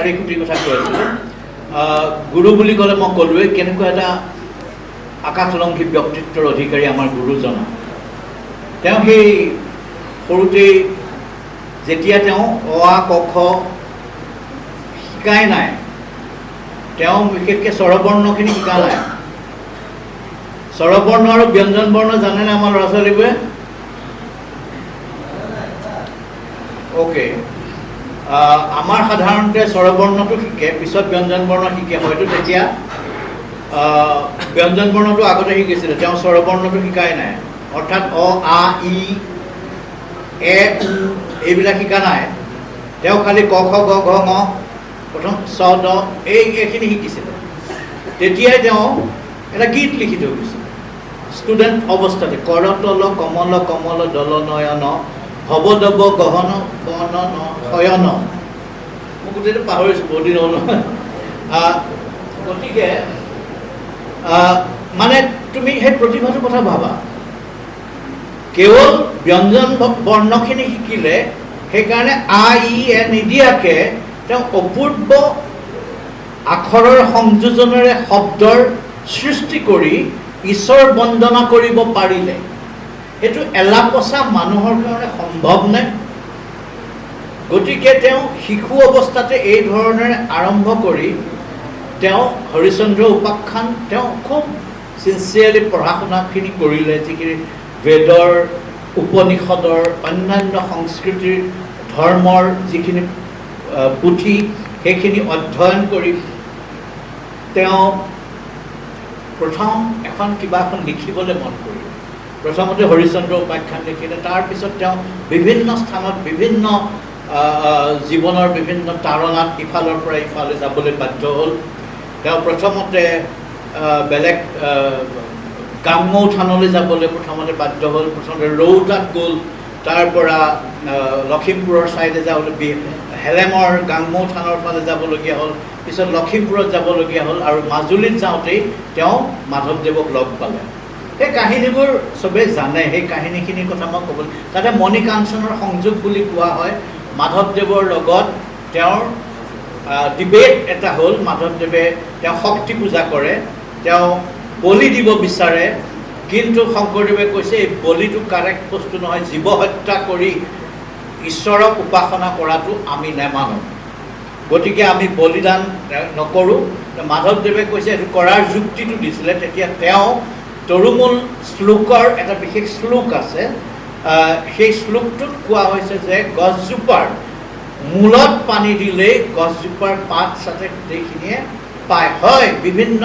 চাৰি খুঁটিৰ কথা কৈ আছিলোঁ। গুৰু বুলি ক'লে মই ক'লোৱেই কেনেকুৱা এটা আকাশলংঘী ব্যক্তিত্বৰ অধিকাৰী আমাৰ গুৰুজনা। তেওঁ সেই সৰুতেই যেতিয়া তেওঁ অ আ ক খ শিকাই নাই, তেওঁ বিশেষকৈ স্বৰবৰ্ণখিনি শিকা নাই। স্বৰবৰ্ণ আৰু ব্যঞ্জন বৰ্ণ জানেনে আমাৰ ল'ৰা ছোৱালীবোৰে? অ'কে, আমাৰ সাধাৰণতে স্বৰবৰ্ণটো শিকে, পিছত ব্যঞ্জন বৰ্ণ শিকে। হয়তো তেতিয়া ব্যঞ্জন বৰ্ণটো আগতে শিকিছিলে, তেওঁ স্বৰবৰ্ণটো শিকাই নাই। অৰ্থাৎ অ আ ই এ উ এইবিলাক শিকা নাই। তেওঁ খালি ক খ গ ঘ ঙ প্ৰথম চ দ এইখিনি শিকিছিলে। তেতিয়াই তেওঁ এটা গীত লিখি থৈ গৈছিলে ষ্টুডেণ্ট অৱস্থাতে, কৰতল কমল কমল দল নয়ন ভৱদৱ গহন বন শয়ন। মই গোটেইটো পাহৰিছোঁ, বহুত দিন হ'ল। গতিকে মানে তুমি সেই প্ৰতিভাটোৰ কথা ভাবা, কেৱল ব্যঞ্জন বৰ্ণখিনি শিকিলে, সেইকাৰণে আ ই এ নিদিয়াকে তেওঁ অপূৰ্ব আখৰৰ সংযোজনেৰে শব্দৰ সৃষ্টি কৰি ঈশ্বৰ বন্দনা কৰিব পাৰিলে। সেইটো এলাপচা মানুহৰ কাৰণে সম্ভৱ নে? গতিকে তেওঁ শিশু অৱস্থাতে এই ধৰণেৰে আৰম্ভ কৰি তেওঁ হৰিশ্চন্দ্ৰ উপাখ্যান তেওঁ খুব চিনচিয়াৰলি পঢ়া শুনাখিনি কৰিলে, যিখিনি বেদৰ উপনিষদৰ অন্যান্য সংস্কৃতিৰ ধৰ্মৰ যিখিনি পুথি সেইখিনি অধ্যয়ন কৰি তেওঁ প্ৰথম এখন কিবা এখন লিখিবলৈ মন কৰিলে। প্ৰথমতে হৰিশ্চন্দ্ৰ উপাখ্যান লিখিলে, তাৰপিছত তেওঁ বিভিন্ন স্থানত বিভিন্ন জীৱনৰ বিভিন্ন তাৰণাত ইফালৰ পৰা ইফালে যাবলৈ বাধ্য হ'ল। তেওঁ প্ৰথমতে বেলেগ গাংমৌ থানলৈ যাবলৈ প্ৰথমতে বাধ্য হ'ল, প্ৰথমতে ৰৌতাত গ'ল, তাৰ পৰা লখিমপুৰৰ ছাইডে যাবলৈ হেলেমৰ গাংমৌ থানৰ ফালে যাবলগীয়া হ'ল, পিছত লখিমপুৰত যাবলগীয়া হ'ল আৰু মাজুলীত যাওঁতেই তেওঁ মাধৱদেৱক লগ পালে। সেই কাহিনীবোৰ চবেই জানে, সেই কাহিনীখিনিৰ কথা মই ক'ব, তাতে মণিকাঞ্চনৰ সংযোগ বুলি কোৱা হয়। মাধৱদেৱৰ লগত তেওঁৰ ডিবেট এটা হ'ল। মাধৱদেৱে তেওঁ শক্তি পূজা কৰে, তেওঁ বলি দিব বিচাৰে, কিন্তু শংকৰদেৱে কৈছে এই বলিটো কাৰেক্ট বস্তু নহয়, জীৱ হত্যা কৰি ঈশ্বৰক উপাসনা কৰাটো আমি নেমানো, গতিকে আমি বলিদান নকৰোঁ। মাধৱদেৱে কৈছে এইটো কৰাৰ যুক্তিটো দিছিলে। তেতিয়া তেওঁ তৰুমূল শ্লোকৰ এটা বিশেষ শ্লোক আছে, সেই শ্লোকটোত কোৱা হৈছে যে গছজোপাৰ মূলত পানী দিলেই গছজোপাৰ পাত চাতে গোটেইখিনিয়ে পায়। হয়, বিভিন্ন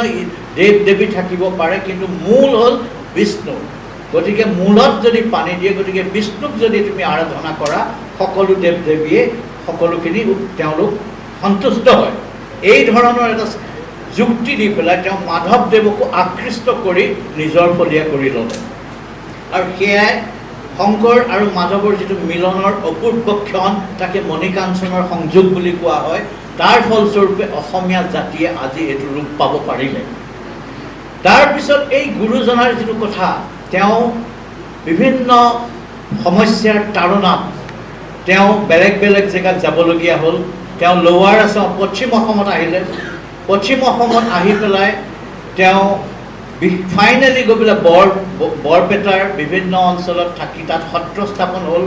দেৱ দেৱী থাকিব পাৰে, কিন্তু মূল হ'ল বিষ্ণু। গতিকে মূলত যদি পানী দিয়ে, গতিকে বিষ্ণুক যদি তুমি আৰাধনা কৰা, সকলো দেৱ দেৱীয়ে সকলোখিনি তেওঁলোক সন্তুষ্ট হয়। এই ধৰণৰ এটা যুক্তি দি পেলাই তেওঁ মাধৱদেৱকো আকৃষ্ট কৰি নিজৰ ফলীয়া কৰি ল'লে। আৰু সেয়াই শংকৰ আৰু মাধৱৰ যিটো মিলনৰ অপূৰ্ব ক্ষণ, তাকে মণিকাঞ্চনৰ সংযোগ বুলি কোৱা হয়। তাৰ ফলস্বৰূপে অসমীয়া জাতিয়ে আজি এইটো ৰূপ পাব পাৰিলে। তাৰপিছত এই গুৰুজনাৰ যিটো কথা, তেওঁ বিভিন্ন সমস্যাৰ তাৰণাত তেওঁ বেলেগ বেলেগ জেগাত যাবলগীয়া হ'ল। তেওঁ লোৱাৰ আছাম, পশ্চিম অসমত আহিলে। পশ্চিম অসমত আহি পেলাই তেওঁ ফাইনেলি গৈ পেলাই বৰপেটাৰ বিভিন্ন অঞ্চলত থাকি তাত সত্ৰ স্থাপন হ'ল।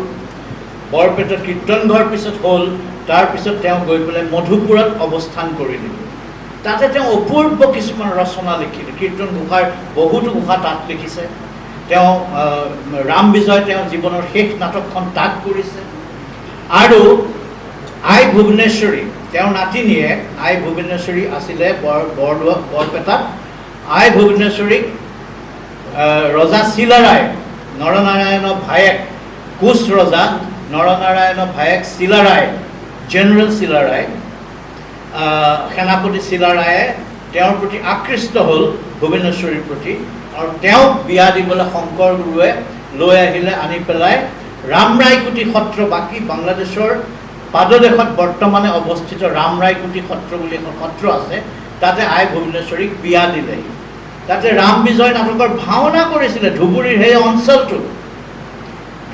বৰপেটাত কীৰ্তনঘৰ পিছত হ'ল। তাৰপিছত তেওঁ গৈ পেলাই মধুপুৰত অৱস্থান কৰিলে। তাতে তেওঁ অপূৰ্ব কিছুমান ৰচনা লিখিলে। কীৰ্তন ঘোষাৰ বহুতো ঘোষা তাত লিখিছে। তেওঁ ৰাম বিজয় তেওঁ জীৱনৰ শেষ নাটকখন তাত কৰিছে। আৰু আই ভুৱনেশ্বৰী, তেওঁৰ নাতিনীয়েক আই ভুৱনেশ্বৰী আছিলে বৰদোৱা বৰপেটাত। আই ভুৱনেশ্বৰীক ৰজা চিলাৰায়, নৰনাৰায়ণৰ ভায়েক কোচ ৰজা নৰনাৰায়ণৰ ভায়েক চিলাৰায়, জেনেৰেল চিলাৰায়, সেনাপতি চিলাৰায়ে তেওঁৰ প্ৰতি আকৃষ্ট হ'ল, ভুৱনেশ্বৰীৰ প্ৰতি, আৰু তেওঁক বিয়া দিবলৈ শংকৰ গুৰুৱে লৈ আহিলে। আনি পেলাই ৰামৰায়কুটি সত্ৰ, বাকী বাংলাদেশৰ পাদদেশত বৰ্তমানে অৱস্থিত ৰামৰায়কুটি সত্ৰ বুলি এখন সত্ৰ আছে, তাতে আই ভুৱনেশ্বৰীক বিয়া দিলে। তাতে ৰাম বিজয় নাটকৰ ভাওনা কৰিছিলে ধুবুৰীৰ সেই অঞ্চলটোত।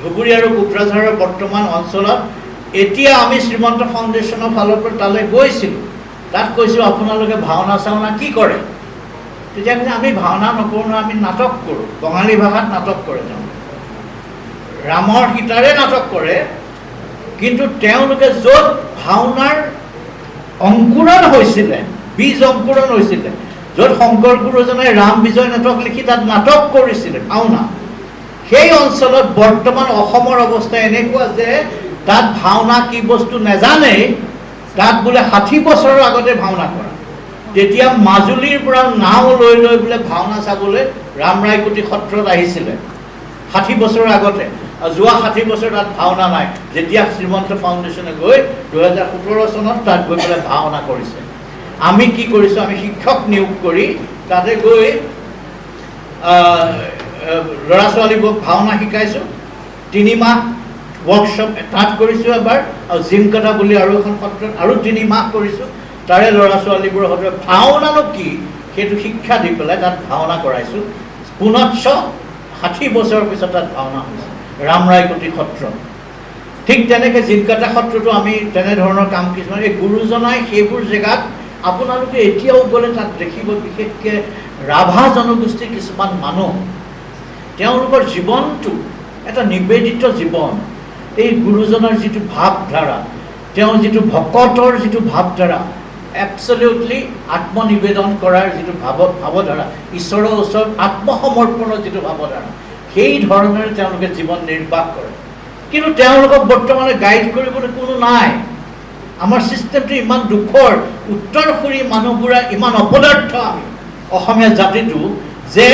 ধুবুৰী আৰু কোকৰাঝাৰৰ বৰ্তমান অঞ্চলত এতিয়া আমি শ্ৰীমন্ত ফাউণ্ডেশ্যনৰ ফালৰ পৰা তালৈ গৈছিলোঁ, তাত কৈছোঁ আপোনালোকে ভাওনা চাওনা কি কৰে? তেতিয়া কৈছে আমি ভাওনা নকৰোঁ নহয়, আমি নাটক কৰোঁ। বঙালী ভাষাত নাটক কৰে তেওঁলোকে, ৰামৰ সীতাৰে নাটক কৰে। কিন্তু তেওঁলোকে য'ত ভাওনাৰ অংকুৰণ হৈছিলে, বীজ অংকুৰণ হৈছিলে, য'ত শংকৰ গুৰুজনাই ৰাম বিজয় নাটক লিখি তাত নাটক কৰিছিলে ভাওনা, সেই অঞ্চলত বৰ্তমান অসমৰ অৱস্থা এনেকুৱা যে তাত ভাওনা কি বস্তু নেজানেই। তাত বোলে 60 বছৰৰ আগতে ভাওনা কৰা, তেতিয়া মাজুলীৰ পৰা নাও লৈ লৈ বোলে ভাওনা চাবলৈ ৰামৰায়কুটি সত্ৰত আহিছিলে 60 বছৰৰ আগতে। আৰু যোৱা 60 বছৰ তাত ভাওনা নাই। যেতিয়া শ্ৰীমন্ত ফাউণ্ডেশ্যনে গৈ 2017 চনত তাত গৈ পেলাই ভাওনা কৰিছে। আমি কি কৰিছোঁ, আমি শিক্ষক নিয়োগ কৰি তাতে গৈ ল'ৰা ছোৱালীবোৰক ভাওনা শিকাইছোঁ। 3 মাহ ৱৰ্কশ্বপ তাত কৰিছোঁ এবাৰ, আৰু জিমকাটা বুলি আৰু এখন সত্ৰত আৰু 3 মাহ কৰিছোঁ। তাৰে ল'ৰা ছোৱালীবোৰৰ সৈতে ভাওনানো কি সেইটো শিক্ষা দি পেলাই তাত ভাওনা কৰাইছোঁ। পুনশ্চ 60 বছৰৰ পিছত তাত ভাওনা হৈছে ৰামৰায়কুটি সত্ৰত। ঠিক তেনেকৈ জিনকাটা সত্ৰতো আমি তেনেধৰণৰ কাম কিছুমান, এই গুৰুজনাই সেইবোৰ জেগাত আপোনালোকে এতিয়াও গ'লে তাত দেখিব, বিশেষকৈ ৰাভা জনগোষ্ঠীৰ কিছুমান মানুহ, তেওঁলোকৰ জীৱনটো এটা নিবেদিত জীৱন। এই গুৰুজনাৰ যিটো ভাৱধাৰা, তেওঁৰ যিটো ভকতৰ যিটো ভাৱধাৰা, এবছলিউটলি আত্মনিবেদন কৰাৰ যিটো ভাৱধাৰা, ঈশ্বৰৰ ওচৰত আত্মসমৰ্পণৰ যিটো ভাৱধাৰা, সেই ধৰণেৰে তেওঁলোকে জীৱন নিৰ্বাহ কৰে। কিন্তু তেওঁলোকক বৰ্তমানে গাইড কৰিবলৈ কোনো নাই। আমাৰ ছিষ্টেমটো ইমান দুখৰ, উত্তৰসূৰী মানুহবোৰে ইমান অপদাৰ্থ আমি অসমীয়া জাতিটো, যে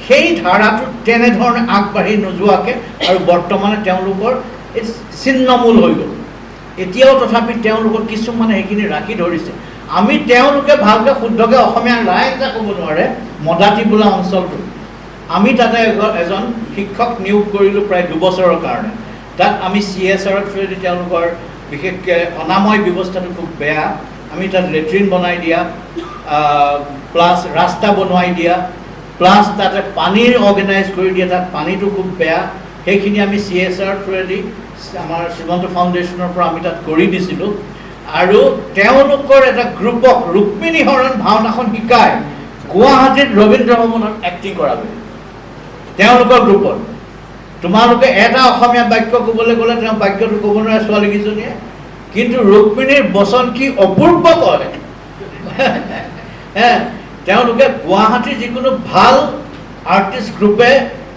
সেই ধাৰাটো তেনেধৰণে আগবাঢ়ি নোযোৱাকৈ আৰু বৰ্তমানে তেওঁলোকৰ এই ছিন্নমূল হৈ গ'ল। এতিয়াও তথাপি তেওঁলোকৰ কিছুমানে সেইখিনি ৰাখি ধৰিছে। আমি তেওঁলোকে ভালকৈ শুদ্ধকৈ অসমীয়া লাইন এটা ক'ব নোৱাৰে। মদাতি বোলা অঞ্চলটো আমি তাতে এজন শিক্ষক নিয়োগ কৰিলোঁ প্ৰায় 2 বছৰৰ কাৰণে। তাত আমি CSRৰ থ্ৰুৱেদি তেওঁলোকৰ বিশেষকৈ অনাময় ব্যৱস্থাটো খুব বেয়া, আমি তাত লেট্ৰিন বনাই দিয়া, প্লাছ ৰাস্তা বনোৱাই দিয়া, প্লাছ তাতে পানীৰ অৰ্গেনাইজ কৰি দিয়া, তাত পানীটো খুব বেয়া, সেইখিনি আমি CSR থ্ৰুৱেদি আমাৰ শ্ৰীমন্ত ফাউণ্ডেশ্যনৰ পৰা আমি তাত কৰি দিছিলোঁ। আৰু তেওঁলোকৰ এটা গ্ৰুপক ৰুক্মিণী হৰণ ভাওনাখন শিকাই গুৱাহাটীত ৰবীন্দ্ৰ ভৱনত এক্টিং কৰালে তেওঁলোকৰ গ্ৰুপত। তোমালোকে এটা অসমীয়া বাক্য ক'বলৈ গ'লে তেওঁ বাক্যটো ক'ব নোৱাৰে ছোৱালীকেইজনীয়ে, কিন্তু ৰুক্মিণীৰ বচন কি অপূৰ্ব কয়। তেওঁলোকে গুৱাহাটীৰ যিকোনো ভাল আৰ্টিষ্ট গ্ৰুপে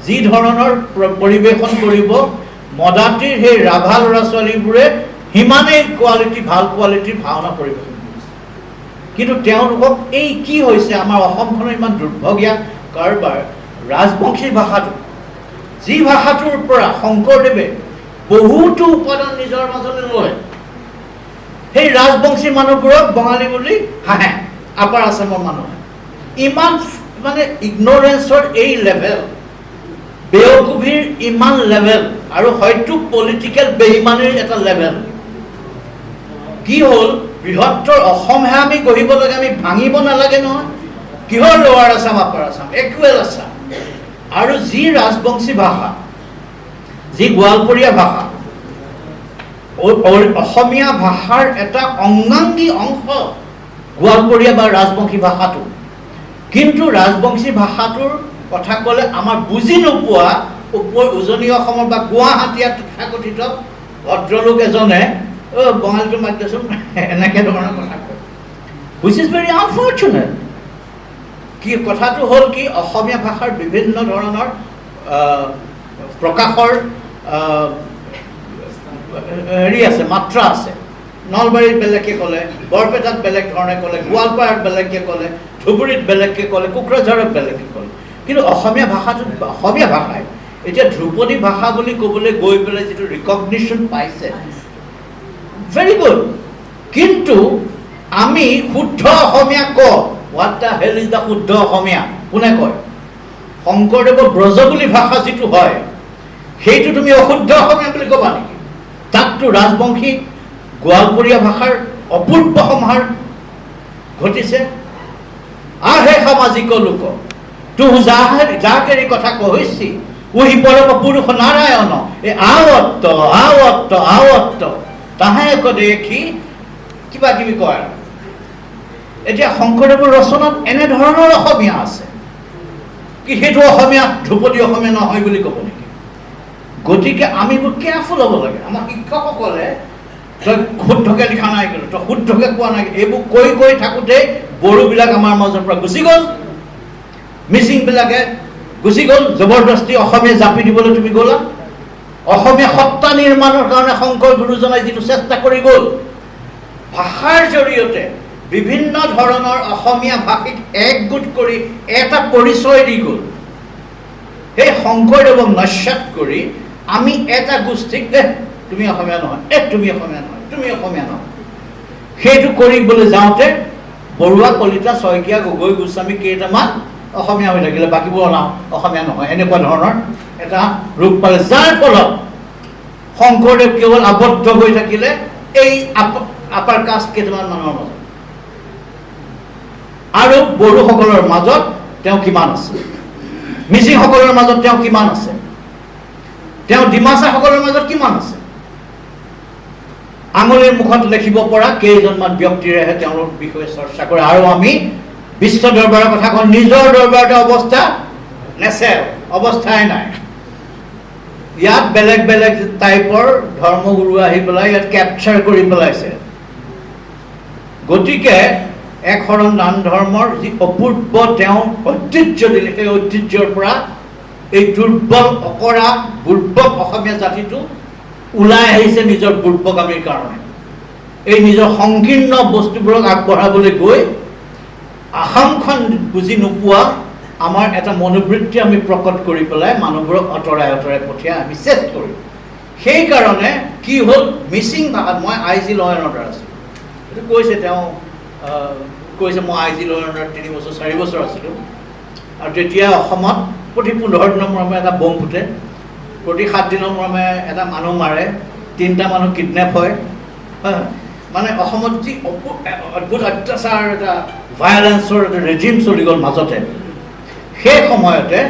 যি ধৰণৰ পৰিৱেশন কৰিব, মদাতিৰ সেই ৰাভা ল'ৰা ছোৱালীবোৰে সিমানেই কোৱালিটি, ভাল কোৱালিটিৰ ভাওনা পৰিৱেশন কৰিছে। কিন্তু তেওঁলোকক এই কি হৈছে, আমাৰ অসমখনৰ ইমান দুৰ্ভগীয়া কাৰবাৰ, ৰাজবংশী ভাষাটো, যি ভাষাটোৰ পৰা শংকৰদেৱে বহুতো উপাদান নিজৰ মাজলৈ লয়, সেই ৰাজবংশী মানুহবোৰক বঙালী বুলি হাঁহে আপাৰ আছামৰ মানুহে। ইমান মানে ইগনৰেঞ্চৰ এই লেভেল, বেয়কুভিৰ ইমান লেভেল, আৰু হয়তো পলিটিকেল বেইমানিৰ এটা লেভেল। কি হ'ল, বৃহত্তৰ অসমহে আমি গঢ়িব লাগে, আমি ভাঙিব নালাগে নহয়। কিহৰ লোৱাৰ আছাম, আপাৰ আছাম, একুৱেল আছাম। আৰু যি ৰাজবংশী ভাষা, যি গোৱালপৰীয়া ভাষা, অসমীয়া ভাষাৰ এটা অংগাংগী অংশ গোৱালপৰীয়া বা ৰাজবংশী ভাষাটো। কিন্তু ৰাজবংশী ভাষাটোৰ কথা ক'লে আমাৰ বুজি নোপোৱা ওপৰ উজনি অসমৰ বা গুৱাহাটীয়া তথাকথিত ভদ্ৰলোক এজনে বঙালীটো মাত দেচোন এনেকৈ ধৰণৰ কথা কয়, which is very unfortunate. কি কথাটো হ'ল কি, অসমীয়া ভাষাৰ বিভিন্ন ধৰণৰ প্ৰকাশৰ হেৰি আছে, মাত্ৰা আছে। নলবাৰীত বেলেগকৈ ক'লে, বৰপেটাত বেলেগ ধৰণে ক'লে, গোৱালপাৰাত বেলেগকৈ ক'লে, ধুবুৰীত বেলেগকৈ ক'লে, কোকৰাঝাৰত বেলেগকৈ ক'লে। কিন্তু অসমীয়া ভাষাটো অসমীয়া ভাষাই এতিয়া ধ্ৰুপদী ভাষা বুলি ক'বলৈ গৈ পেলাই যিটো ৰিকগনিশ্যন পাইছে, ভেৰি গুড। কিন্তু আমি শুদ্ধ অসমীয়া কওঁ, what the hell is the শুদ্ধ অসমীয়া? কোনে কয়? শংকৰদেৱৰ ব্ৰজবুলি ভাষা যিটো হয়, সেইটো তুমি অশুদ্ধ অসমীয়া বুলি ক'বা নেকি? তাততো ৰাজবংশী গোৱালপৰীয়া ভাষাৰ অপূৰ্ব সমাহাৰ ঘটিছে। আহে সামাজিক লোক তুহু যাকেৰি কথা কৈছি উহি পৰম পুৰুষ নাৰায়ণ, এই আৱত্ত আৱত্ত আৱত্ত। তাহে এক দেখি কিবা কিবি কয়। আৰু এতিয়া শংকৰদেৱৰ ৰচনাত এনেধৰণৰ অসমীয়া আছে কি সেইটো অসমীয়া ধ্ৰুপদী অসমীয়া নহয় বুলি ক'ব নেকি? গতিকে আমিবোৰ কেয়াৰফুল হ'ব লাগে। আমাৰ শিক্ষকসকলে তই শুদ্ধকে লিখা নাই কিন্তু, তই শুদ্ধকে কোৱা নাই, এইবোৰ কৈ কৈ থাকোঁতেই বড়োবিলাক আমাৰ মাজৰ পৰা গুচি গ'ল, মিচিংবিলাকে গুচি গ'ল, জবৰদস্তি অসমীয়া জাপি দিবলৈ তুমি গ'লা। অসমীয়া সত্তা নিৰ্মাণৰ কাৰণে শংকৰ গুৰুজনাই যিটো চেষ্টা কৰি গ'ল, ভাষাৰ জৰিয়তে বিভিন্ন ধৰণৰ অসমীয়া ভাষীক একগোট কৰি এটা পৰিচয় দি গ'ল। সেই শংকৰদেৱক নস্যাৎ কৰি আমি এটা গোষ্ঠীক এ তুমি অসমীয়া নহয়, এ তুমি অসমীয়া নহয়, তুমি অসমীয়া নহয়, সেইটো কৰিবলৈ যাওঁতে বৰুৱা, কলিতা, শইকীয়া, গগৈ, গোস্বামী কেইটামান অসমীয়া হৈ থাকিলে, বাকীবোৰ অসমীয়া নহয়, এনেকুৱা ধৰণৰ এটা ৰূপ পালে। যাৰ ফলত শংকৰদেৱ কেৱল আবদ্ধ হৈ থাকিলে এই আপাৰ কাষ্ট কেইটামান মানুহৰ মাজত, আৰু বড়োসকলৰ মাজত তেওঁ কিমান আছে, মিচিংসকলৰ মাজত তেওঁ কিমান আছে, তেওঁ ডিমাচাসকলৰ মাজত কিমান আছে, আঙুলিৰ মুখত লেখিব পৰা কেইজনমান ব্যক্তিৰেহে তেওঁলোক বিষয়ে চৰ্চা কৰে। আৰু আমি বিশ্ব দৰবাৰৰ কথা কওঁ, নিজৰ দৰবাৰতে অৱস্থা নেচেল, অৱস্থাই নাই। ইয়াত বেলেগ বেলেগ টাইপৰ ধৰ্মগুৰু আহি পেলাই ইয়াত কেপচাৰ কৰি পেলাইছে। গতিকে এক শৰণ নাম ধৰ্মৰ যি অপূৰ্ব তেওঁ ঐতিহ্য দিলে, সেই ঐতিহ্যৰ পৰা এই দুৰ্বল অকৰা বুৰ্বক অসমীয়া জাতিটো ওলাই আহিছে নিজৰ বুৰ্বকামীৰ কাৰণে। এই নিজৰ সংকীৰ্ণ বস্তুবোৰক আগবঢ়াবলৈ গৈ আসামখন বুজি নোপোৱা আমাৰ এটা মনোবৃত্তি আমি প্ৰকট কৰি পেলাই মানুহবোৰক আঁতৰাই আঁতৰাই পঠিয়াই আমি চেছ কৰিলোঁ। সেইকাৰণে কি হ'ল, মিচিং ভাষাত মই I G law and order আছিলোঁ, এইটো কৈছে তেওঁ, কৈছে মই I G law and order 3 বছৰ 4 বছৰ আছিলোঁ। আৰু তেতিয়া অসমত প্ৰতি 15 দিনৰ মূৰে মূৰে এটা বম ফুটে, প্ৰতি 7 দিনৰ মূৰে মূৰে এটা মানুহ মাৰে, 3টা মানুহ কিডনেপ হয়। মানে অসমত যি অদ্ভুত অত্যাচাৰ, এটা ভায়লেঞ্চৰ এটা ৰেজিম চলি গ'ল মাজতে। সেই সময়তে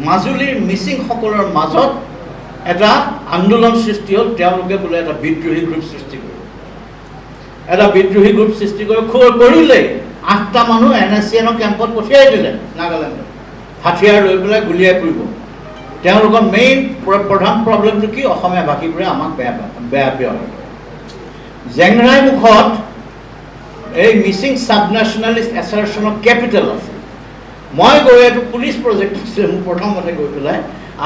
মাজুলীৰ মিচিংসকলৰ মাজত এটা আন্দোলন সৃষ্টি হ'ল। তেওঁলোকে বোলে এটা বিদ্ৰোহী গ্ৰুপ সৃষ্টি কৰিলে, এটা বিদ্ৰোহী গ্ৰুপ সৃষ্টি কৰি কৰিলেই 8টা মানুহ এন এছ চি এনৰ কেম্পত পঠিয়াই দিলে নাগালেণ্ডত, হাথিয়াৰ লৈ পেলাই গুলীয়াই ফুৰিব। তেওঁলোকৰ মেইন প্ৰধান প্ৰব্লেমটো কি, অসমীয়া ভাষীবোৰে আমাক বেয়া পায়, বেয়া ব্যৱহাৰ কৰে। জেংৰাই মুখত এই মিচিং চাব নেশ্যনেলিষ্ট এছ'চিয়েশ্যনৰ কেপিটেল আছে। মই গৈ এইটো পুলিচ প্ৰজেক্ট আছিলে মোৰ, প্ৰথমতে গৈ পেলাই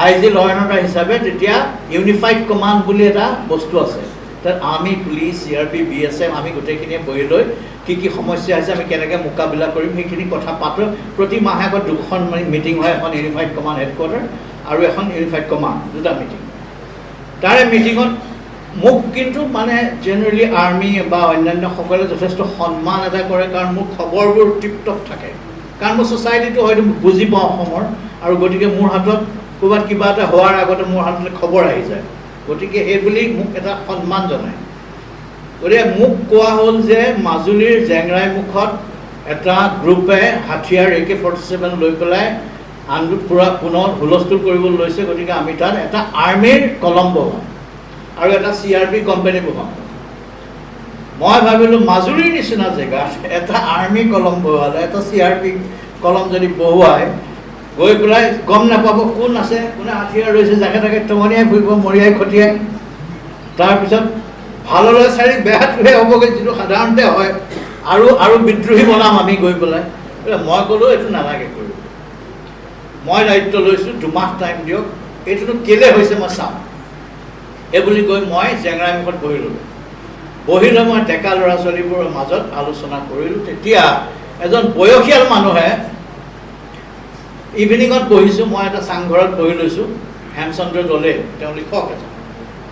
I G law and order হিচাপে তেতিয়া ইউনিফাইড কমাণ্ড বুলি এটা বস্তু আছে, তাত আমি police, C R P, B S F আমি গোটেইখিনিয়ে বহি লৈ কি কি সমস্যা হৈছে, আমি কেনেকৈ মোকাবিলা কৰিম, সেইখিনি কথা পাতোঁ। প্ৰতি মাহেকত 2খন মিটিং হয়, এখন ইউনিফাইড কমাণ্ড হেডকোৱাৰ্টাৰ আৰু এখন ইউনিফাইড কমাণ্ড, 2টা মিটিং। তাৰে মিটিঙত মোক কিন্তু মানে জেনেৰেলি আৰ্মি বা অন্যান্যসকলে যথেষ্ট সন্মান এটা কৰে, কাৰণ মোৰ খবৰবোৰ টিপটপ থাকে, কাৰণ মই ছ'চাইটিটো হয়তো বুজি পাওঁ অসমৰ, আৰু গতিকে মোৰ হাতত ক'ৰবাত কিবা এটা হোৱাৰ আগতে মোৰ হাতলৈ খবৰ আহি যায়, গতিকে সেইবুলি মোক এটা সন্মান জনায়। গতিকে মোক কোৱা হ'ল যে মাজুলীৰ জেংৰাই মুখত এটা গ্ৰুপে হাথিয়াৰ AK-47 লৈ পেলাই আন্দোলন পূৰা পুনৰ হুলস্থুল কৰিবলৈ লৈছে, গতিকে আমি তাত এটা আৰ্মীৰ কলম বহাম আৰু এটা চি আৰ পি কোম্পানী বহাম। মই ভাবিলোঁ মাজুলীৰ নিচিনা জেগাত এটা আৰ্মী কলম বহালে, এটা চি আৰ পি কলম যদি বহুৱাই গৈ পেলাই গম নাপাব কোন আছে, কোনে হাথিয়াৰ লৈছে, যাকে তাকে টঙনিয়াই ফুৰিব, মৰিয়াই খটিয়াই, তাৰপিছত ভাললৈ চাৰি বেয়াটোহে হ'বগৈ, যিটো সাধাৰণতে হয়, আৰু আৰু বিদ্ৰোহী বনাম আমি গৈ পেলাই। মই ক'লোঁ এইটো নালাগে কৰিব, মই দায়িত্ব লৈছোঁ, 2 মাহ টাইম দিয়ক, এইটোনো কেলৈ হৈছে মই চাম। এই বুলি কৈ মই জেংৰাই মুখত বহি ল'লোঁ। বহি লৈ মই ডেকা ল'ৰা ছোৱালীবোৰৰ মাজত আলোচনা কৰিলোঁ। তেতিয়া এজন বয়সীয়াল মানুহে, ইভিনিঙত বহিছোঁ, মই এটা চাংঘৰত বহি লৈছোঁ, হেমচন্দ্ৰ দলে, তেওঁ লিখক এজন,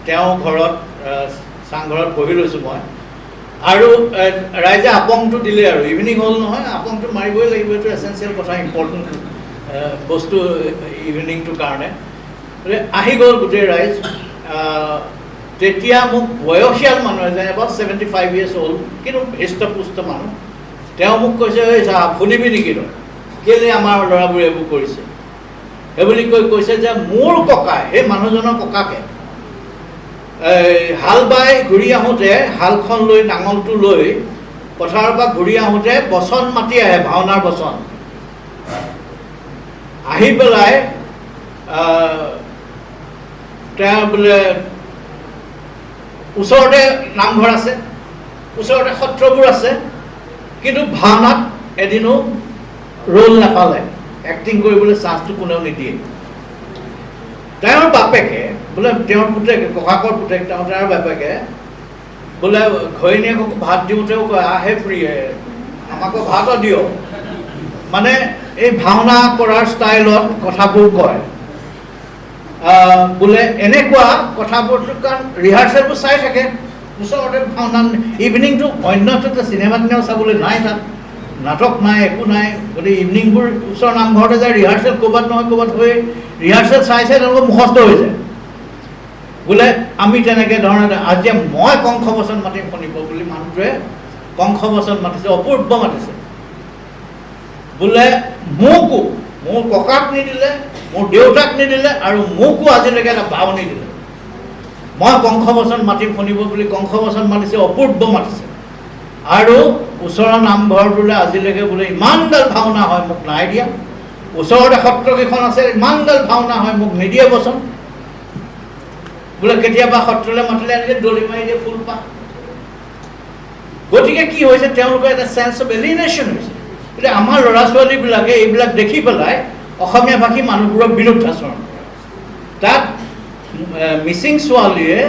তেওঁ ঘৰত চাংঘৰত বহি লৈছোঁ মই, আৰু ৰাইজে আপংটো দিলে, আৰু ইভিনিং হ'ল নহয়, আপংটো মাৰিবই লাগিব, এইটো এচেঞ্চিয়েল কথা, ইম্পৰ্টেণ্ট বস্তু ইভিনিংটোৰ কাৰণে। আহি গ'ল গোটেই ৰাইজ। তেতিয়া মোক বয়সীয়াল মানুহ এজন, এবাউট 75 ইয়েৰ্ছ অ'ল্ড, কিন্তু হৃষ্টপুষ্ট মানুহ, তেওঁ মোক কৈছে, এই চাহাব শুনিবি নেকি তই, কেলৈ আমাৰ ল'ৰাবোৰে এইবোৰ কৰিছে? সেইবুলি কৈ কৈছে যে মোৰ ককাই, সেই মানুহজনৰ ককাকে হাল বাই ঘূৰি আহোঁতে হালখন লৈ নাঙলটো লৈ পথাৰৰ পৰা ঘূৰি আহোঁতে বচন মাতি আহে, ভাওনাৰ বচন আহি পেলাই তেওঁ বোলে ওচৰতে নামঘৰ আছে, ওচৰতে সত্ৰবোৰ আছে, কিন্তু ভাওনাত এদিনো ৰোল নাপালে, এক্টিং কৰিবলৈ চান্সটো কোনেও নিদিয়ে। তেওঁৰ বাপেকে বোলে, তেওঁৰ পুতেক, ককাকৰ পুতেক, তেওঁৰ বাপেকে বোলে ঘৈণীয়েকক ভাত দিওঁতেও কয়, আহে প্ৰিয়ে আমাকো ভাতো দিয়ক, মানে এই ভাওনা কৰাৰ ষ্টাইলত কথাবোৰ কয়। বোলে এনেকুৱা কথাবোৰ, কাৰণ ৰিহাৰ্চেলবোৰ চাই থাকে ওচৰতে ভাওনা, ইভিনিংটো অন্যটো চিনেমা তিনেমা চাবলৈ নাই, তাত নাটক নাই, একো নাই, গতিকে ইভিনিংবোৰ ওচৰৰ নামঘৰতে যায়, ৰিহাৰ্চেল ক'ৰবাত নহয় ক'ৰবাত হৈ ৰিহাৰ্চেল চাই চাই তেওঁলোকৰ মুখস্থ হৈ যায়। বোলে আমি তেনেকৈ ধৰণে আজি মই কংস বচন মাতিম শুনিব বুলি মানুহটোৱে কংস বচন মাতিছে, অপূৰ্ব মাতিছে। বোলে মোকো, মোৰ ককাক নিদিলে, মোৰ দেউতাক নিদিলে, আৰু মোকো আজিলৈকে এটা ভাও নিদিলে, মই কংস বচন মাতিম শুনিব বুলি কংস বচন মাতিছে, অপূৰ্ব মাতিছে। আৰু ওচৰৰ নামঘৰটোলৈ আজিলৈকে বোলে ইমানডাল ভাওনা হয়, মোক নাই দিয়া, ওচৰতে সত্ৰকেইখন আছে, ইমানডাল ভাওনা হয়, মোক নিদিয়ে বচন। বোলে কেতিয়াবা সত্ৰলৈ মাতিলে এনেকৈ দলি মাৰি দিয়ে ফুলপাহ। গতিকে কি হৈছে, তেওঁলোকৰ এটা চেন্স অফ এলিনেশ্যন হৈছে। গতিকে আমাৰ ল'ৰা ছোৱালীবিলাকে এইবিলাক দেখি পেলাই অসমীয়া ভাষী মানুহবোৰৰ বিৰুদ্ধাচৰণ কৰে। তাত মিচিং ছোৱালীয়ে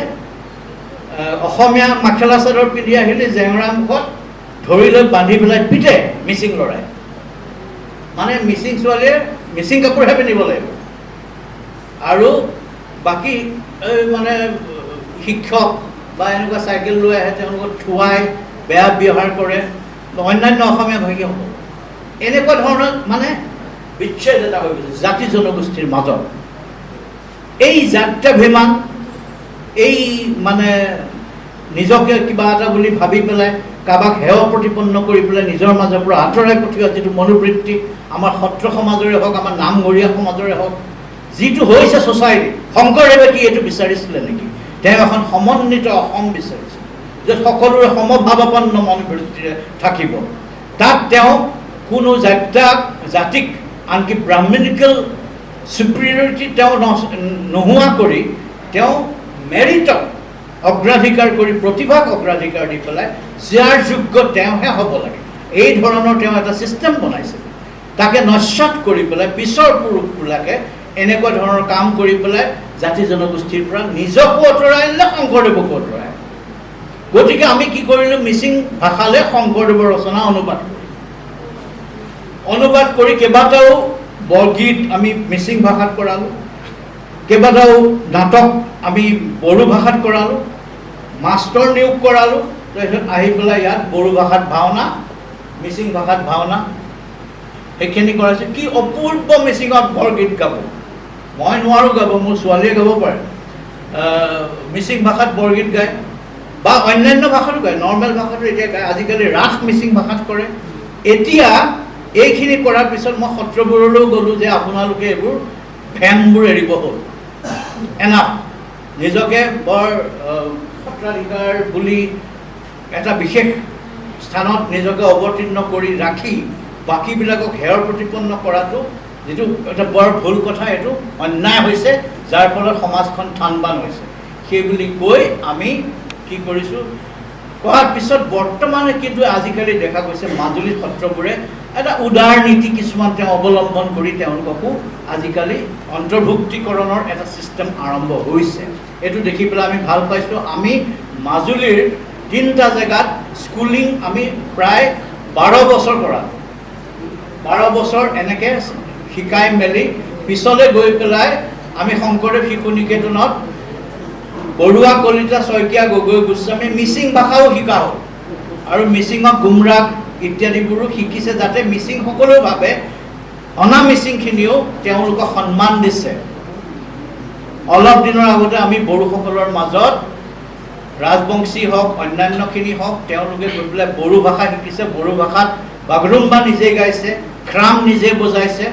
অসমীয়া মাখেলা চাদৰ পিন্ধি আহিলে জেওৰা মুখত ধৰি লৈ বান্ধি পেলাই পিটে মিচিং ল'ৰাই, মানে মিচিং ছোৱালীয়ে মিচিং কাপোৰহে পিন্ধিব লাগিব, আৰু বাকী এই মানে শিক্ষক বা এনেকুৱা চাইকেল লৈ আহে তেওঁলোকক থুৱাই বেয়া ব্যৱহাৰ কৰে, অন্যান্য অসমীয়া ভাষীসকল। এনেকুৱা ধৰণৰ মানে বিচ্ছেদ এটা হৈ গৈছে জাতি জনগোষ্ঠীৰ মাজত। এই জাত্যাভিমান, এই মানে নিজকে কিবা এটা বুলি ভাবি পেলাই কাৰোবাক হেয় প্ৰতিপন্ন কৰি পেলাই নিজৰ মাজৰ পৰা আঁতৰাই পঠিওৱা যিটো মনোবৃত্তি, আমাৰ সত্ৰ সমাজৰে হওক, আমাৰ নামঘৰীয়া সমাজৰে হওক, যিটো হৈছে ছ'চাইটি, শংকৰদেৱে কি এইটো বিচাৰিছিলে নেকি? তেওঁ এখন সমন্বিত অসম বিচাৰিছিলে, য'ত সকলোৰে সমভাৱাপন্ন মনোবৃত্তিৰে থাকিব। তাত তেওঁ কোনো জাতিক, আনকি ব্ৰাহ্মণিকেল চুপিৰিয়ৰিটি তেওঁ নোহোৱা কৰি তেওঁ মেৰিটক অগ্ৰাধিকাৰ কৰি, প্ৰতিভাক অগ্ৰাধিকাৰ দি পেলাই যাৰ যোগ্য তেওঁহে হ'ব লাগে, এই ধৰণৰ তেওঁ এটা ছিষ্টেম বনাইছিল। তাকে নস্যাৎ কৰি পেলাই পিছৰ পুৰুষবিলাকে এনেকুৱা ধৰণৰ কাম কৰি পেলাই জাতি জনগোষ্ঠীৰ পৰা নিজকো আঁতৰাই আনিলে, শংকৰদেৱকো আঁতৰাই আনিলে। গতিকে আমি কি কৰিলোঁ, মিচিং ভাষালৈ শংকৰদেৱৰ ৰচনা অনুবাদ কৰিলোঁ। অনুবাদ কৰি কেইবাটাও বৰগীত আমি মিচিং ভাষাত কৰালোঁ, কেইবাটাও নাটক আমি বড়ো ভাষাত কৰালোঁ, মাষ্টৰ নিয়োগ কৰালোঁ। তাৰপিছত আহি পেলাই ইয়াত বড়ো ভাষাত ভাওনা, মিচিং ভাষাত ভাওনা সেইখিনি কৰাইছোঁ। কি অপূৰ্ব মিচিঙত বৰগীত গাব, মই নোৱাৰোঁ গাব, মোৰ ছোৱালীয়ে গাব পাৰে। মিচিং ভাষাত বৰগীত গায় বা অন্যান্য ভাষাতো গায়, নৰ্মেল ভাষাটো এতিয়া গায়। আজিকালি ৰাস মিচিং ভাষাত কৰে। এতিয়া এইখিনি কৰাৰ পিছত মই সত্ৰবোৰলৈও গ'লোঁ যে আপোনালোকে এইবোৰ ভেমবোৰ এৰিব হ'ল, এনাফ। নিজকে বৰ সত্ৰাধিকাৰ বুলি এটা বিশেষ স্থানত নিজকে অৱতীৰ্ণ কৰি ৰাখি বাকীবিলাকক হেয়ৰ প্ৰতিপন্ন কৰাটো যিটো এটা বৰ ভুল কথা, এইটো অন্যায় হৈছে, যাৰ ফলত সমাজখন থান-বান হৈছে। সেই বুলি কৈ আমি কি কৰিছোঁ কোৱাৰ পিছত বৰ্তমানে কিন্তু আজিকালি দেখা গৈছে মাজুলী সত্ৰবোৰে এটা উদাৰ নীতি কিছুমান তেওঁ অৱলম্বন কৰি তেওঁলোককো আজিকালি অন্তৰ্ভুক্তিকৰণৰ এটা ছিষ্টেম আৰম্ভ হৈছে। এইটো দেখি পেলাই আমি ভাল পাইছোঁ। আমি মাজুলীৰ তিনিটা জেগাত স্কুলিং আমি প্ৰায় 12 বছৰ কৰা, 12 বছৰ এনেকৈ শিকাই মেলি পিছলৈ গৈ পেলাই আমি শংকৰদেৱ শিশু নিকেতনত বৰুৱা, কলিতা, শইকীয়া, গগৈ, গোস্বামী মিচিং ভাষাও শিকা হ'ল আৰু মিচিঙক গুমৰাগ ইত্যাদিবোৰো শিকিছে, যাতে মিচিংসকলেও ভাবে অনা মিচিংখিনিও তেওঁলোকক সন্মান দিছে। অলপ দিনৰ আগতে আমি বড়োসকলৰ মাজত ৰাজবংশী হওক, অন্যান্যখিনি হওক, তেওঁলোকে গৈ পেলাই বড়ো ভাষা শিকিছে। বড়ো ভাষাত বাগৰুম্বা নিজে গাইছে, খ্ৰাম নিজে বজাইছে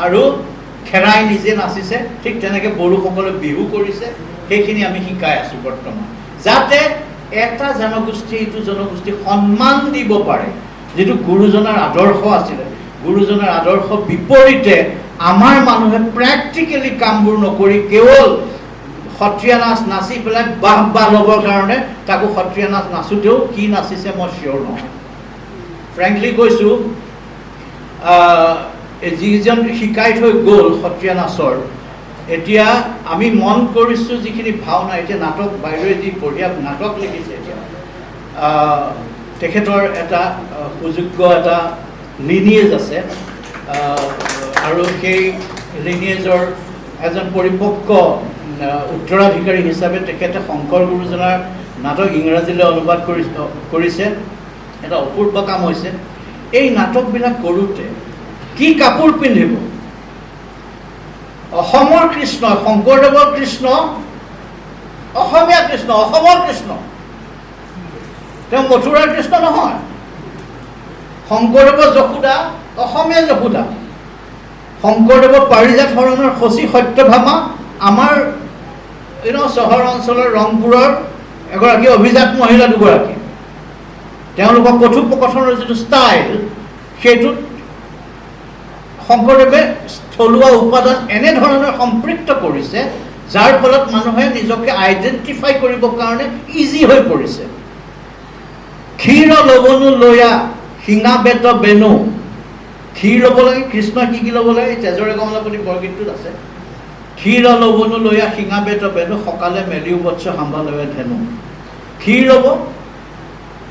আৰু খেৰাই নিজে নাচিছে। ঠিক তেনেকৈ বড়োসকলে বিহু কৰিছে। সেইখিনি আমি শিকাই আছোঁ বৰ্তমান, যাতে এটা জনগোষ্ঠী ইটো জনগোষ্ঠীক সন্মান দিব পাৰে। যিটো গুৰুজনাৰ আদৰ্শ আছিলে, গুৰুজনাৰ আদৰ্শ বিপৰীতে আমাৰ মানুহে প্ৰেক্টিকেলি কামবোৰ নকৰি কেৱল সত্ৰীয়া নাচ নাচি পেলাই বাহ বাহ ল'বৰ কাৰণে, তাকো সত্ৰীয়া নাচ নাচোঁতেও কি নাচিছে মই চিয়'ৰ নহয়। ফ্ৰেংকলি কৈছোঁ, যিজন শিকাই থৈ গ'ল সত্ৰীয়া নাচৰ, এতিয়া আমি মন কৰিছোঁ যিখিনি ভাওনা, এতিয়া নাটক বাইদেৱে যি বঢ়িয়া নাটক লিখিছে, এতিয়া তেখেতৰ এটা সুযোগ্য এটা লিনিয়েজ আছে, আৰু সেই লিনিয়েজৰ এজন পৰিপক্ক উত্তৰাধিকাৰী হিচাপে তেখেতে শংকৰ গুৰুজনাৰ নাটক ইংৰাজীলৈ অনুবাদ কৰিছে। এটা অপূৰ্ব কাম হৈছে। এই নাটকবিলাক কৰোঁতে কি কাপোৰ পিন্ধিব, অসমৰ কৃষ্ণ, শংকৰদেৱৰ কৃষ্ণ, অসমীয়া কৃষ্ণ, অসমৰ কৃষ্ণ, তেওঁ মথুৰাৰ কৃষ্ণ নহয়। শংকৰদেৱৰ যশোদা অসমীয়া যশোদা, শংকৰদেৱৰ পাৰিজাত হৰণৰ শচী সত্যভামা আমাৰ চহৰ অঞ্চলৰ ৰংপুৰৰ এগৰাকী অভিজাত মহিলা দুগৰাকী। তেওঁলোকৰ কথোপকথনৰ যিটো ষ্টাইল, সেইটোত শংকৰদেৱে থলুৱা উপাদান এনেধৰণে সম্পৃক্ত কৰিছে যাৰ ফলত মানুহে নিজকে আইডেণ্টিফাই কৰিবৰ কাৰণে ইজি হৈ পৰিছে। ক্ষীৰ লৱণু লৈয়া শিঙা বেত বেনু, ক্ষীৰ ল'ব লাগে, কৃষ্ণই কি কি ল'ব লাগে তেজৰে কমলাপতি বৰগীতটোত আছে। ক্ষীৰ লৱণু লৈয়া শিঙা বেত বেনু, সকালে মেলিও বৎস হাম্বা লয় ধেনু। ক্ষীৰ ল'ব,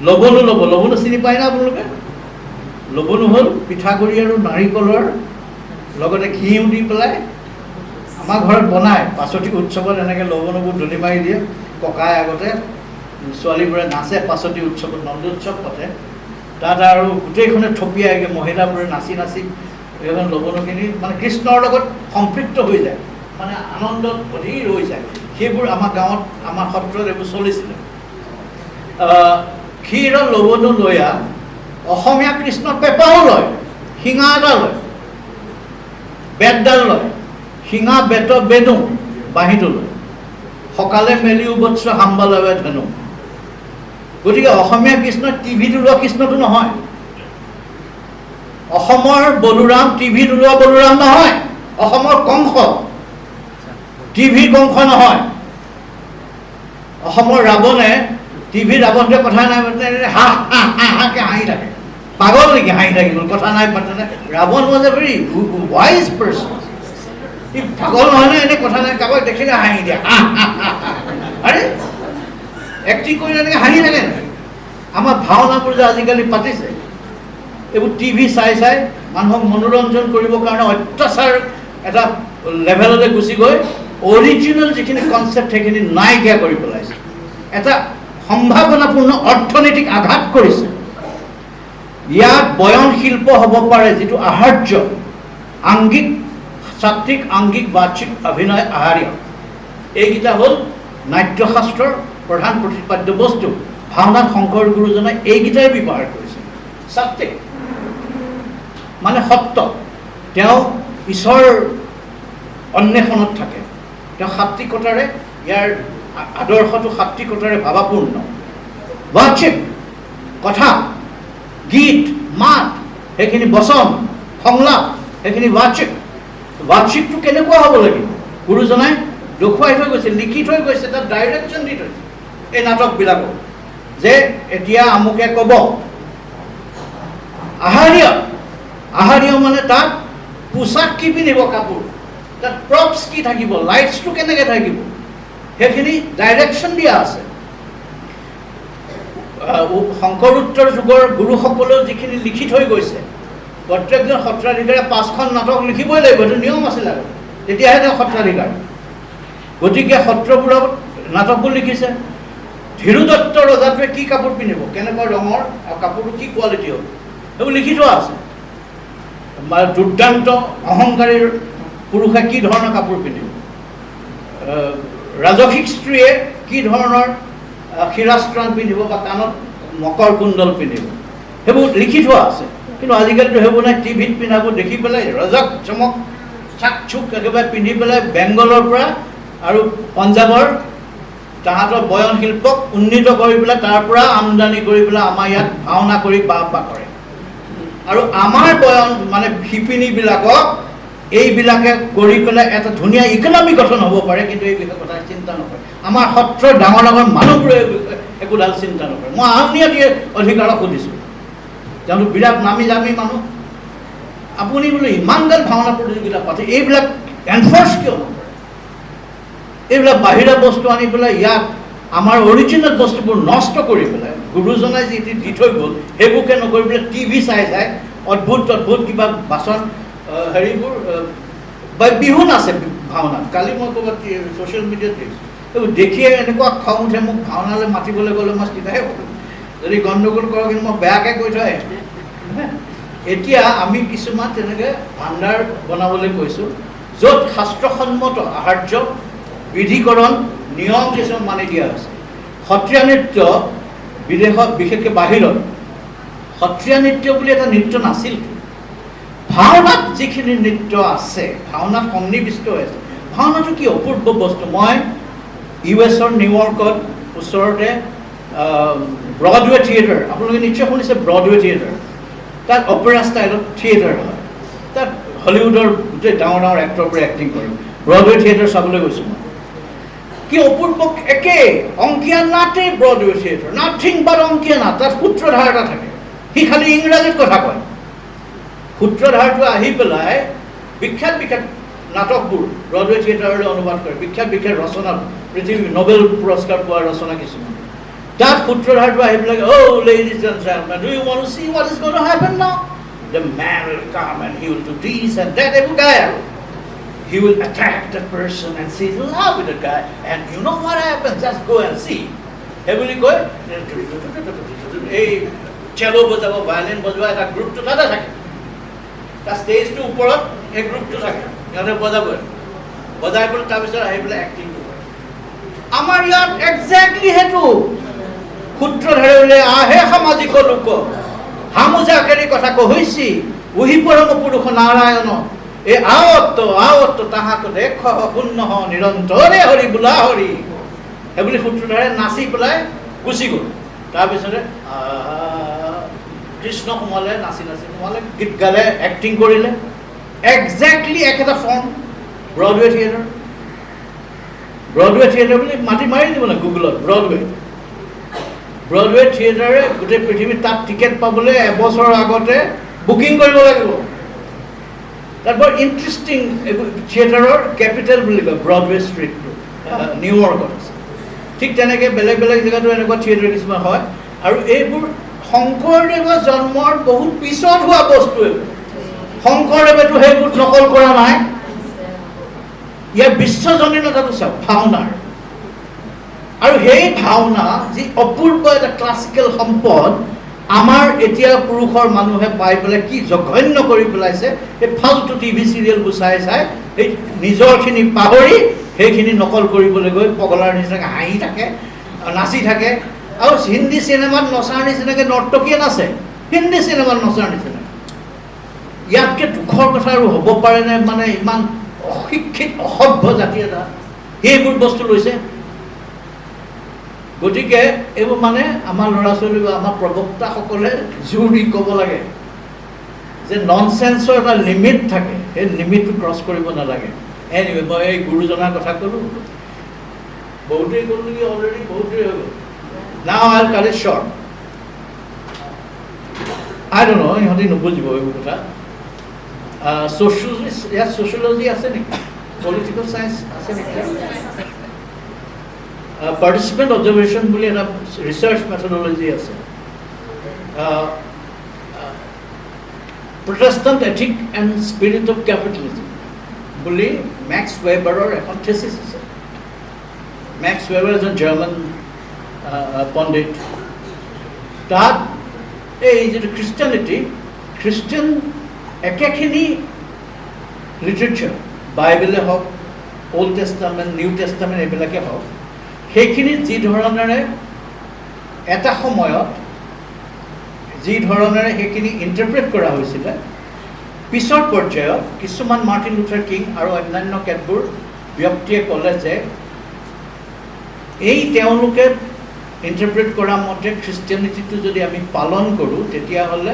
লৱণু ল'ব। লৱণু চিনি পায় না আপোনালোকে? লৱণু হ'ল পিঠাগুড়ি আৰু নাৰিকলৰ লগতে ঘিউ দি পেলাই আমাৰ ঘৰত বনায়। পাচতি উৎসৱত এনেকৈ লৱণুবোৰ দলি মাৰি দিয়ে ককাই, আগতে ছোৱালীবোৰে নাচে পাচতি উৎসৱত, নন্দোৎসৱ পাতে তাত, আৰু গোটেইখনে থপিয়াইগৈ মহিলাবোৰে নাচি নাচি এইখন লৱণুখিনি মানে কৃষ্ণৰ লগত সম্পৃক্ত হৈ যায়, মানে আনন্দত অধীৰ হৈ যায়। সেইবোৰ আমাৰ গাঁৱত, আমাৰ সত্ৰত এইবোৰ চলিছিলে। ক্ষীৰ লৱণু লৈয়া অসমীয়া কৃষ্ণ পেঁপাও লয়, শিঙা এটা লয়, বেতডাল লয়, শিঙা বেত বেনু বাঁহীটো লয়, সকালে মেলিও বৎস হাম্বা লয় ধেনু। গতিকে অসমীয়া কৃষ্ণ টিভিত ওলোৱা কৃষ্ণটো নহয়, অসমৰ বলোৰাম টিভিত ওলোৱা বলোৰাম নহয়, অসমৰ কংস টিভিৰ কংস নহয়, অসমৰ ৰাৱণে টিভিৰ ৰাৱণটোৱে কথা নাই পাতে হা হা হা হাকে হাঁহি থাকে, পাগল নেকি হাঁহি থাকি গ'ল, কথা নাই পাতে নাই। Ravan was a very wise person, ই পাগল নহয় নহয়, এনেই কথা নাই, কাৰোবাক দেখিলে হাঁহি দিয়ে, আৰে এক্টিং কৰিলে এনেকৈ হাঁহি থাকে নেকি? আমাৰ ভাওনাবোৰ যে আজিকালি পাতিছে, এইবোৰ টিভি চাই চাই মানুহক মনোৰঞ্জন কৰিবৰ কাৰণে অত্যাচাৰ এটা লেভেললৈ গুচি গৈ অৰিজিনেল যিখিনি কনচেপ্ট সেইখিনি নাইকিয়া কৰি পেলাইছে, এটা সম্ভাৱনাপূৰ্ণ অৰ্থনৈতিক আঘাত কৰিছে। ইয়াত বয়ন শিল্প হ'ব পাৰে যিটো আহাৰ্য, আংগিক, সাত্বিক, আংগিক, বাচিক, অভিনয়, আহাৰ্য, এইকেইটা হ'ল নাট্যশাস্ত্ৰৰ প্ৰধান প্ৰতিপাদ্য বস্তু। ভাওনাত শংকৰ গুৰুজনাই এইকেইটাই ব্যৱহাৰ কৰিছে। সাত্বিক মানে সত্য, তেওঁ ঈশ্বৰ অন্বেষণত থাকে, তেওঁ সাত্বিকতাৰে, ইয়াৰ আদৰ্শটো সাত্বিকতাৰে ভাৱাপূৰ্ণ। বাচিক কথা, গীত মাত, সেইখিনি বচন সংলাপ, সেইখিনি বাচিক। বাচিকটো কেনেকুৱা হ'ব লাগিব গুৰুজনাই দেখুৱাই থৈ গৈছে, লিখি থৈ গৈছে, তাত ডাইৰেকশ্যন দি থৈছে এই নাটকবিলাকক যে এতিয়া আমুকে ক'ব। আহাৰ্য, আহাৰ্য মানে তাত পোচাক কি পিন্ধিব, কাপোৰ, তাত প্ৰপছ কি থাকিব, লাইটছটো কেনেকৈ থাকিব, সেইখিনি ডাইৰেকশ্যন দিয়া আছে। শংকৰোত্তৰ যুগৰ গুৰুসকলেও যিখিনি লিখি থৈ গৈছে, প্ৰত্যেকজন সত্ৰাধিকাৰে 5খন নাটক লিখিবই লাগিব, এইটো নিয়ম আছিল আগতে, তেতিয়াহে তেওঁ সত্ৰাধিকাৰ। গতিকে সত্ৰবোৰত নাটকবোৰ লিখিছে। ধীৰুদত্ত ৰজাটোৱে কি কাপোৰ পিন্ধিব, কেনেকুৱা ৰঙৰ আৰু কাপোৰটো কি কোৱালিটি হ'ব, সেইবোৰ লিখি থোৱা আছে। দুৰ্দান্ত অহংকাৰী পুৰুষে কি ধৰণৰ কাপোৰ পিন্ধিব, ৰাজসিক স্ত্ৰীয়ে কি ধৰণৰ শিৰাস্ত্ৰাণ পিন্ধিব বা কাণত মকৰ কুণ্ডল পিন্ধিব, সেইবোৰ লিখি থোৱা আছে। কিন্তু আজিকালিতো সেইবোৰ নাই, টিভিত পিন্ধাবোৰ দেখি পেলাই ৰজক চমক চাক চুক একেবাৰে পিন্ধি পেলাই বেংগলৰ পৰা আৰু পঞ্জাৱৰ তাহাঁতৰ বয়ন শিল্পক উন্নীত কৰি পেলাই তাৰ পৰা আমদানি কৰি পেলাই আমাৰ ইয়াত ভাওনা কৰি বাহ বাহ কৰে। আৰু আমাৰ বয়ন মানে শিপিনীবিলাকক এইবিলাকে কৰি পেলাই এটা ধুনীয়া ইকনমি গঠন হ'ব পাৰে, কিন্তু এই বিষয়ে কথা চিন্তা নকৰে। আমাৰ সত্ৰৰ ডাঙৰ ডাঙৰ মানুহবোৰে এই বিষয়ে একোডাল চিন্তা নকৰে। মই আউনীআটী অধিকাৰক সুধিছোঁ, তেওঁলোক বিৰাট নামী দামী মানুহ, আপুনি বোলে ইমানগাল ভাওনা প্ৰতিযোগিতা পাতে, এইবিলাক এনফৰ্চ কিয় নকৰে? এইবিলাক বাহিৰা বস্তু আনি পেলাই ইয়াত আমাৰ অৰিজিনেল বস্তুবোৰ নষ্ট কৰি পেলাই গুৰুজনাই যি দি থৈ গ'ল সেইবোৰকে নকৰি পেলাই টিভি চাই চাই অদ্ভুত অদ্ভুত কিবা বাচন হেৰিবোৰ বা বিহু নাচে ভাওনাত। কালি মই ক'ৰবাত ছ'চিয়েল মিডিয়াত দেখিছোঁ, এইবোৰ দেখিয়ে এনেকুৱা খং উঠে মোক। ভাওনালৈ মাতিবলৈ গ'লে মই চিধাই ক'লোঁ, যদি গণ্ডগোল কৰোঁ কিন্তু মই বেয়াকৈ কৈ থৈ আহিম। এতিয়া আমি কিছুমান তেনেকৈ ভাণ্ডাৰ বনাবলৈ কৈছোঁ, য'ত শাস্ত্ৰসন্মত আহাৰ্য বিধিকৰণ নিয়ম কিছুমান মানি দিয়া হৈছে। সত্ৰীয়া নৃত্য বিদেশত, বিশেষকৈ বাহিৰত সত্ৰীয়া নৃত্য বুলি এটা নৃত্য নাছিল। ভাওনাত যিখিনি নৃত্য আছে, ভাওনাত সন্নিৱিষ্ট হৈ আছে। ভাওনাটো কি অপূৰ্ব বস্তু। মই ইউ এছৰ নিউয়ৰ্কত ওচৰতে ব্ৰডৱে থিয়েটাৰ, আপোনালোকে নিশ্চয় শুনিছে ব্ৰডৱে থিয়েটাৰ, তাত অপেৰা ষ্টাইলত থিয়েটাৰ হয়। তাত হলিউডৰ গোটেই ডাঙৰ ডাঙৰ এক্টৰবোৰে এক্টিং কৰে। ব্ৰডৱে থিয়েটাৰ চাবলৈ গৈছোঁ মই, কি অপূৰ্ব। একে অংকীয়া নাটেই ব্ৰডৱে থিয়েটাৰ, নাথিং বাট অংকীয়া নাট। তাত সূত্ৰধাৰ এটা থাকে, সি খালি ইংৰাজীত কথা কয়। সূত্ৰধাৰটো আহি পেলাই বিখ্যাত বিখ্যাত নাটকবোৰ ব্ৰডৱে থিয়েটাৰলৈ অনুবাদ কৰে, বিখ্যাত বিখ্যাত ৰচনা, পৃথিৱী নবেল পুৰস্কাৰ পোৱা ৰচনা কিছুমান। তাত সূত্ৰধাৰটো আহি পেলাই, "Oh, ladies and gentlemen, do you want to see what is going to happen now? The man will come and he will do this and that." এইবোৰ গায় আৰু he will attack the person and she's in love with the guy, and you know what happens, just go and see. সেই বুলি কৈ এই চেলো বজাব, violin বজোৱা এটা গ্ৰুপটো তাতে থাকে। তাৰ ষ্টেজটোৰ ওপৰত এই গ্ৰুপটো থাকে, সিহঁতে বজাবই, বজাই পেলাই তাৰপিছত আহি পেলাই এক্টিংটো কৰে। আমাৰ ইয়াত একজেক্টলি সেইটো সূত্ৰধাৰে বোলে, "আহে সামাজিক লোক, হামুজাকেৰি কথা কহিছি, উহি পৰম পুৰুষ নাৰায়ণ, এই আৱত্ত আৱত্ত তাহাক দেখ শূন্য নিৰন্তৰে হৰি বোলা হৰি।" সেইবুলি সূত্ৰধাৰে নাচি পেলাই গুচি গ'ল। তাৰপিছতে কৃষ্ণ সোমালে, নাচি নাচি সোমালে, গীত গালে, এক্টিং কৰিলে। একজেক্টলি একেটা form Broadway theatre. Broadway theatre বুলি মাতি মাৰি দিব না গুগলত, ব্ৰডৱে থিয়েটাৰে গোটেই পৃথিৱীত তাত টিকেট পাবলৈ এবছৰৰ আগতে বুকিং কৰিব লাগিব। তাত বৰ ইণ্টাৰেষ্টিং, এইবোৰ থিয়েটাৰৰ কেপিটেল বুলি কয় ব্ৰডৱে ষ্ট্ৰীটটো, নিউয়ৰ্কত আছে। ঠিক তেনেকৈ বেলেগ বেলেগ জেগাতো এনেকুৱা থিয়েটাৰ কিছুমান হয়। আৰু এইবোৰ শংকৰদেৱৰ জন্মৰ বহুত পিছত হোৱা বস্তু এইবোৰ। শংকৰদেৱেতো সেইবোৰ নকল কৰা নাই। ইয়াৰ বিশ্বজনীনতাটো চাওক ভাওনাৰ। আৰু সেই ভাওনা যি অপূৰ্ব এটা ক্লাছিকেল সম্পদ, আমাৰ এতিয়া পুৰুষৰ মানুহে পাই পেলাই কি জঘন্য কৰি পেলাইছে। এই ফাল্টু টিভি চিৰিয়েলবোৰ চাই চাই সেই নিজৰখিনি পাহৰি সেইখিনি নকল কৰিবলৈ গৈ পগলাৰ নিচিনাকৈ হাঁহি থাকে, নাচি থাকে। আৰু হিন্দী চিনেমাত নচাৰ নিচিনাকৈ নৰ্তকীয়ে নাচে, হিন্দী চিনেমাত নচাৰ নিচিনাকৈ। ইয়াতকৈ দুখৰ কথা আৰু হ'ব পাৰেনে? মানে ইমান অশিক্ষিত অসভ্য জাতি এটা সেইবোৰ বস্তু লৈছে। গতিকে এইবোৰ মানে আমাৰ ল'ৰা ছোৱালী বা আমাৰ প্ৰবক্তাসকলে জোৰ দি ক'ব লাগে যে ননচেন্সৰ এটা লিমিট থাকে, সেই লিমিটটো ক্ৰছ কৰিব নালাগে। এনিৱে, মই এই গুৰুজনাৰ কথা ক'লোঁ, বহুতেই ক'লোঁ নেকি অলৰেডি, বহুত দেৰি হৈ গ'ল। Now I cut it short. I don't know, ইহঁতি নুবুজিব এইবোৰ কথা। ছ'চিয়লজি, ইয়াত ছ'চিয়লজি আছে নেকি? পলিটিকেল চায়েন্স আছে নেকি? পাৰ্টিচিপেণ্ট অবজাৰ্ভেশ্যন বুলি এটা ৰিচাৰ্চ মেথডলজি আছে। Protestant Ethic and Spirit of Capitalism বুলি মেক্স ৱেবাৰৰ এখন থেচিছ আছে। মেক্স ৱেবাৰ এজন জাৰ্মান পণ্ডিত। তাত এই যিটো খ্ৰীষ্টানিটি, খ্ৰীষ্টান একেখিনি লিটাৰেচাৰ, বাইবেলে হওক, অল্ড টেষ্টামেণ্ট, নিউ টেষ্টামেণ্ট এইবিলাকে হওক, সেইখিনিত যি ধৰণেৰে এটা সময়ত যি ধৰণেৰে সেইখিনি ইণ্টাৰপ্ৰেট কৰা হৈছিলে, পিছৰ পৰ্যায়ত কিছুমান মাৰ্টিন লুথাৰ কিং আৰু অন্যান্য কেতবোৰ ব্যক্তিয়ে ক'লে যে এই তেওঁলোকে ইণ্টাৰপ্ৰেট কৰা মতে খ্ৰীষ্টিয়ানিটিটো যদি আমি পালন কৰোঁ, তেতিয়াহ'লে